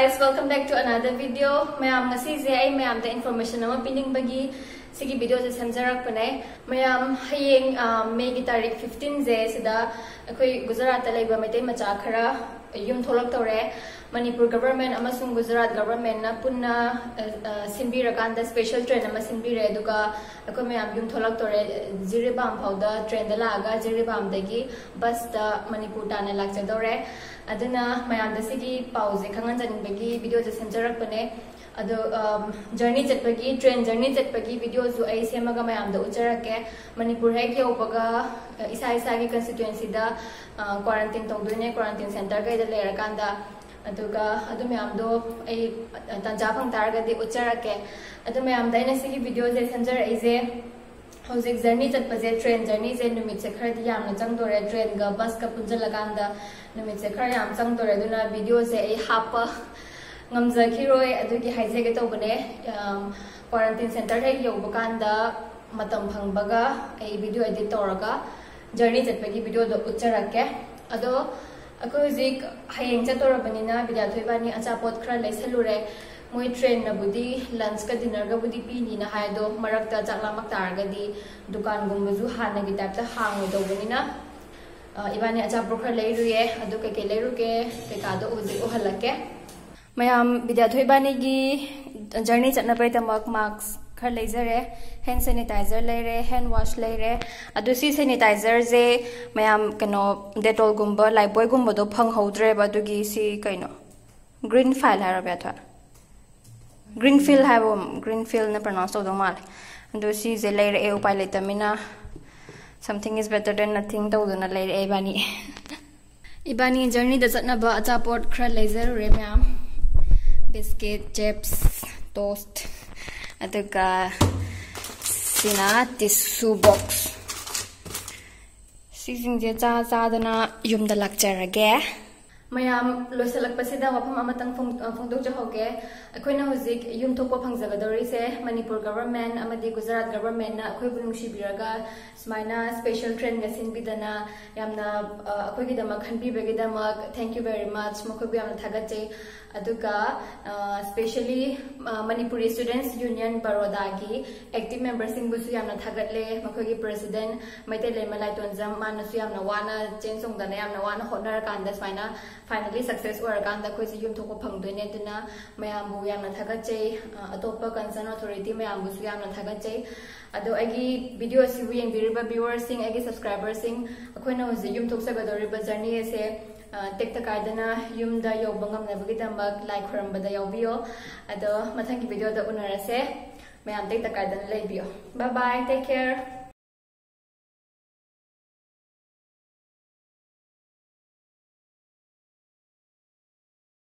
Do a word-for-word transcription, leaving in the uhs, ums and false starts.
Guys, welcome back to another video. ꯃꯌꯥꯝ, ꯉꯁꯤꯁꯦ ꯑꯩ ꯃꯌꯥꯝꯗ information ꯑꯃ ꯄꯤꯅꯤꯡꯕꯒꯤ ꯁꯤꯒꯤ videoꯁꯦ ꯁꯦꯝꯖꯔꯛꯄꯅꯦ꯫ ꯃꯌꯥꯝ, ꯍꯌꯦꯡ, ꯑ, Mayꯒꯤ ꯇꯥꯔꯤꯛ fifteenꯁꯦ ꯁꯤꯗ ꯑꯩꯈꯣꯏ ꯒꯨꯖꯔꯥꯠꯇ ꯂꯩꯕ ꯃꯩꯇꯩ ꯃꯆꯥ ꯈꯔ ꯌꯨꯝ ꯊꯣꯛꯂꯛꯇꯧꯔꯦ꯫ ꯃꯅꯤꯄꯨꯔ government ꯑꯃꯁꯨꯡ ꯒꯨꯖꯔꯥꯠ governmentꯅ ꯄꯨꯟꯅ, ꯑ, ꯑ, ꯁꯤꯟꯕꯤꯔꯀꯥꯟꯗ special train ꯑꯃ ꯁꯤꯟꯕꯤꯔꯦ꯫ ꯑꯗꯨꯒ ꯑꯩꯈꯣꯏ ꯃꯌꯥꯝ ꯌꯨꯝ ꯊꯣꯛꯂꯛꯇꯧꯔꯦ꯫ ꯖꯤꯔꯤꯕꯥꯝ ꯐꯥꯎꯗ trainꯗ ꯂꯥꯛꯑꯒ ꯖꯤꯔꯤꯕꯥꯝꯗꯒꯤ busꯇ ꯃꯅꯤꯄꯨꯔ ꯇꯥꯟꯅ ꯂꯥꯛꯆꯗꯧꯔꯦ꯫ ꯑꯗꯨꯅ ꯃꯌꯥꯝꯗ ꯁꯤꯒꯤ ꯄꯥꯎꯁꯦ ꯈꯪꯍꯟꯖꯅꯤꯡꯕꯒꯤ videoꯁꯦ ꯁꯦꯝꯖꯔꯛꯄꯅꯦ꯫ ꯑꯗꯣ, ꯑꯝ, journey ꯆꯠꯄꯒꯤ, train journey ꯆꯠꯄꯒꯤ videoꯁꯨ ꯑꯩ ꯁꯦꯝꯃꯒ ꯃꯌꯥꯝꯗ ꯎꯠꯆꯔꯛꯀꯦ꯫ ꯃꯅꯤꯄꯨꯔ ꯍꯦꯛ ꯌꯧꯕꯒ, ꯑ, ꯏꯁꯥ ꯏꯁꯥꯒꯤ constituencyꯗ, ꯑ, quarantine ꯇꯧꯗꯣꯏꯅꯦ, quarantine centre ꯀꯩꯗ ꯂꯩꯔꯀꯥꯟꯗ꯫ ꯑꯗꯨꯒ ꯑꯗꯨ ꯃꯌꯥꯝꯗꯣ ꯑꯩ, ꯑ, ꯇꯥꯟꯖꯥ ꯐꯪ ꯇꯥꯔꯒꯗꯤ ꯎꯠꯆꯔꯛꯀꯦ꯫ ꯑꯗꯨ ꯃꯌꯥꯝꯗ ꯑꯩꯅ ꯁꯤꯒꯤ videoꯁꯦ ꯁꯦꯝꯖꯔꯛꯏꯁꯦ, ꯍꯧꯖꯤꯛ journey ꯆꯠꯄꯁꯦ, train journeyꯁꯦ ꯅꯨꯃꯤꯠꯁꯦ ꯈꯔꯗꯤ ꯌꯥꯝꯅ ꯆꯪꯗꯣꯔꯦ꯫ Trainꯒ busꯀ ꯄꯨꯟꯁꯤꯜꯂꯀꯥꯟꯗ ꯅꯨꯃꯤꯠꯁꯦ ꯈꯔ ꯌꯥꯝ ꯆꯪꯗꯣꯔꯦ꯫ ꯑꯗꯨꯅ videoꯁꯦ ꯑꯩ ꯍꯥꯞꯄ ꯉꯝꯖꯈꯤꯔꯣꯏ, ꯑꯗꯨꯒꯤ ꯍꯥꯏꯖꯒꯦ ꯇꯧꯕꯅꯦ꯫ ꯑꯝ, quarantine centre ꯍꯦꯛ ꯌꯧꯕ ꯀꯥꯟꯗ ꯃꯇꯝ ꯐꯪꯕꯒ ꯑꯩ video edit ꯇꯧꯔꯒ journey ꯆꯠꯄꯒꯤ videoꯗꯣ ꯎꯠꯆꯔꯛꯀꯦ꯫ ꯑꯗꯣ ꯑꯩꯈꯣꯏ ꯍꯧꯖꯤꯛ ꯍꯌꯦꯡ ꯆꯠꯇꯧꯔꯕꯅꯤꯅ ꯕꯤꯗ꯭ꯌꯥꯊꯣꯏ ꯏꯕꯥꯅꯤ ꯑꯆꯥꯄꯣꯠ ꯈꯔ ꯂꯩꯁꯜꯂꯨꯔꯦ꯫ ꯃꯣꯏ trainꯅꯕꯨꯗꯤ lunchꯀ dinnerꯒꯕꯨꯗꯤ ꯄꯤꯅꯤꯅ ꯍꯥꯏ, ꯑꯗꯣ ꯃꯔꯛꯇ ꯆꯥꯛ ꯂꯥꯝꯃꯛ ꯇꯥꯔꯒꯗꯤ ꯗꯨꯀꯥꯟꯒꯨꯝꯕꯁꯨ ꯍꯥꯟꯅꯒꯤ typeꯇ ꯍꯥꯡꯉꯣꯏꯗꯧꯕꯅꯤꯅ, ꯑ, ꯏꯕꯥꯅꯤ ꯑꯆꯥꯄꯣꯠ ꯈꯔ ꯂꯩꯔꯨꯌꯦ꯫ ꯑꯗꯨ ꯀꯩꯀꯩ ꯂꯩꯔꯨꯒꯦ ꯀꯩꯀꯥꯗꯣ ꯍꯧꯖꯤꯛ ꯎꯍꯜꯂꯛꯀꯦ꯫ ꯃꯌꯥꯝ, ꯕꯤꯗ꯭ꯌꯥꯊꯣꯏ ꯏꯕꯥꯅꯤꯒꯤ journey ꯆꯠꯅꯕꯩꯗꯃꯛ mask ꯈꯔ ꯂꯩꯖꯔꯦ, hand sanitizer ꯂꯩꯔꯦ, hand wash ꯂꯩꯔꯦ꯫ ꯑꯗꯨ ꯁꯤ sanitizerꯁꯦ ꯃꯌꯥꯝ, ꯀꯩꯅꯣ, Dettolꯒꯨꯝꯕ, Lifebuoyꯒꯨꯝꯕꯗꯣ ꯐꯪꯍꯧꯗ꯭ꯔꯦꯕ, ꯑꯗꯨꯒꯤ ꯁꯤ ꯀꯩꯅꯣ, Greenfield ꯍꯥꯏꯔꯣ, ꯕꯤꯗ꯭ꯌꯥꯊꯣꯏ? Greenfield ꯍꯥꯏꯕ, Greenfieldꯅ pronounce ꯇꯧꯗꯧ ꯃꯥꯜꯂꯦ꯫ ꯑꯗꯨ ꯁꯤꯁꯦ ꯂꯩꯔꯛꯑꯦ, ꯎꯄꯥꯏ ꯂꯩꯇꯕꯅꯤꯅ, something is better than nothing ꯇꯧꯗꯅ ꯂꯩꯔꯛꯑꯦ ꯏꯕꯥꯅꯤ꯫ ꯏꯕꯥꯅꯤ journeyꯗ ꯆꯠꯅꯕ ꯑꯆꯥꯄꯣꯠ ꯈꯔ ꯂꯩꯖꯔꯨꯔꯦ ꯃꯌꯥꯝ꯫ Biscuit, chips, toast, ꯑꯗꯨꯒ ꯁꯤꯅ tissue box꯫ ꯁꯤꯁꯤꯡꯁꯦ ꯆꯥ ꯆꯥꯗꯅ ꯌꯨꯝꯗ ꯂꯥꯛꯆꯔꯒꯦ꯫ ꯃꯌꯥꯝ, ꯂꯣꯏꯁꯤꯜꯂꯛꯄꯁꯤꯗ ꯋꯥꯐꯝ ꯑꯃꯇꯪ ꯐꯣꯡ- ꯑ, ꯐꯣꯡꯗꯣꯛꯆꯍꯧꯒꯦ꯫ ꯑꯩꯈꯣꯏꯅ ꯍꯧꯖꯤꯛ ꯌꯨꯝ ꯊꯣꯛꯄ ꯐꯪꯖꯒꯗꯧꯔꯤꯁꯦ ꯃꯅꯤꯄꯨꯔ ꯒꯚꯔꯟꯃꯦꯟ ꯑꯃꯗꯤ ꯒꯨꯖꯔꯥꯠ ꯒꯚꯔꯟꯃꯦꯟꯅ ꯑꯩꯈꯣꯏꯕꯨ ꯅꯨꯡꯁꯤꯕꯤꯔꯒ ꯁꯨꯃꯥꯏꯅ ꯁ꯭ꯄꯦꯁꯦꯜ ꯇ꯭ꯔꯦꯟꯒ ꯁꯤꯟꯕꯤꯗꯅ ꯌꯥꯝꯅ, ꯑ, ꯑꯩꯈꯣꯏꯒꯤꯗꯃꯛ ꯈꯟꯕꯤꯕꯒꯤꯗꯃꯛ thank you very much, ꯃꯈꯣꯏꯕꯨ ꯌꯥꯝꯅ ꯊꯥꯒꯠꯆꯩ꯫ ꯑꯗꯨꯒ, ꯑ, ꯁ꯭ꯄꯦꯁꯦꯜꯂꯤ, ꯑ, ꯃꯅꯤꯄꯨꯔꯤ ꯁ꯭ꯇꯨꯗꯦꯟꯠꯁ ꯌꯨꯅꯤꯌꯟ ꯕꯔꯣꯗꯥꯒꯤ ꯑꯦꯛꯇꯤꯚ ꯃꯦꯝꯕꯔꯁꯤꯡꯕꯨꯁꯨ ꯌꯥꯝꯅ ꯊꯥꯒꯠꯂꯦ꯫ ꯃꯈꯣꯏꯒꯤ ꯄ꯭ꯔꯦꯁꯤꯗꯦꯟꯠ ꯃꯩꯇꯩꯂꯩꯃ ꯂꯥꯏꯇꯣꯟꯖꯝ, ꯃꯥꯅꯁꯨ ꯌꯥꯝꯅ ꯋꯥꯅ ꯆꯦꯟ ꯆꯣꯡꯗꯅ ꯌꯥꯝꯅ ꯋꯥꯅ ꯍꯣꯠꯅꯔꯀꯥꯟꯗ ꯁꯨꯃꯥꯏꯅ ꯐꯥꯏꯅꯦꯜꯂꯤ ꯁꯛꯁꯦꯁ ꯑꯣꯏꯔꯀꯥꯟꯗ ꯑꯩꯈꯣꯏꯁꯦ ꯌꯨꯝ ꯊꯣꯛꯄ ꯐꯪꯗꯣꯏꯅꯦ꯫ ꯑꯗꯨꯅ ꯃꯌꯥꯝꯕꯨ ꯌꯥꯝꯅ ꯊꯥꯒꯠꯆꯩ꯫ ꯑ, ꯑꯇꯣꯞꯄ ꯀꯟꯁꯔꯟ ꯑꯣꯊꯣꯔꯤꯇꯤ ꯃꯌꯥꯝꯕꯨꯁꯨ ꯌꯥꯝꯅ ꯊꯥꯒꯠꯆꯩ꯫ ꯑꯗꯣ ꯑꯩꯒꯤ ꯚꯤꯗꯤꯑꯣ ꯑꯁꯤꯕꯨ ꯌꯦꯡꯕꯤꯔꯤꯕ ꯚ꯭ꯌꯨꯋꯔꯁꯤꯡ, ꯑꯩꯒꯤ ꯁꯕꯁꯀ꯭ꯔꯥꯏꯕꯔꯁꯤꯡ, ꯑꯩꯈꯣꯏꯅ ꯍꯧꯖꯤꯛ ꯌꯨꯝ ꯊꯣꯛꯆꯒꯗꯧꯔꯤꯕ ꯖꯔꯅꯤ ꯑꯁꯦ, ꯑ, ꯇꯦꯛꯇ ꯀꯥꯏꯗꯅ ꯌꯨꯝꯗ ꯌꯧꯕ ꯉꯝꯅꯕꯒꯤꯗꯃꯛ ꯂꯥꯏ ꯈꯨꯔꯝꯕꯗ ꯌꯥꯎꯕꯤꯌꯣ꯫ ꯑꯗꯣ ꯃꯊꯪꯒꯤ ꯚꯤꯗꯤꯑꯣꯗ ꯎꯅꯔꯁꯦ꯫ ꯃꯌꯥꯝ ꯇꯦꯛꯇ ꯀꯥꯏꯗꯅ ꯂꯩꯕꯤꯌꯣ꯫ Bye bye, take care.